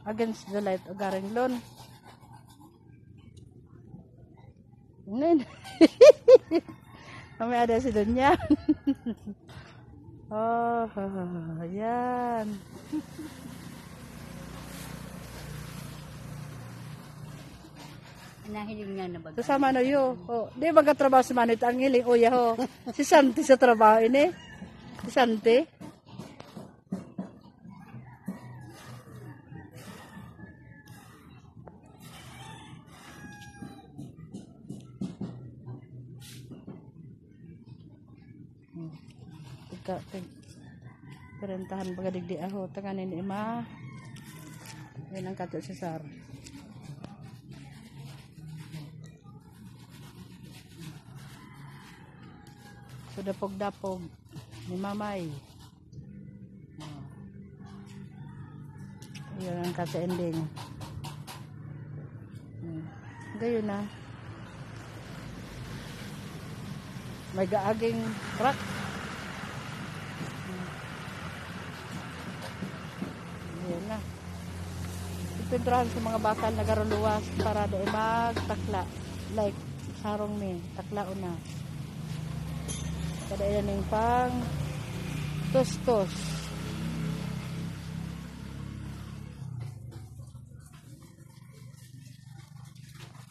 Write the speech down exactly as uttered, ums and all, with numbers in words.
Against the light, ugaring lon. Ngayon. Kami ada si Donya. Oh, yan. Nahiling niya na ba? Sa Manoy, oh. Oh, di magkatrabaho si Manoy, ang hiling, oh, yaho. Si Santi sa trabaho ini. Si Santi. Ika, tig-, Parentahan baga digdi aho, tanganin ni Ima. Yan ang kato si Sar. So, dapog-dapog ni Mamay. Yan ang kato ending. Hmm. Gayon na. May gaaging truck. Ayan na. Pipintrahan sa mga bakal na garuluwas para dai magtakla. Like, sarong mi, taklaon na. Kada ilan yung pang tustos.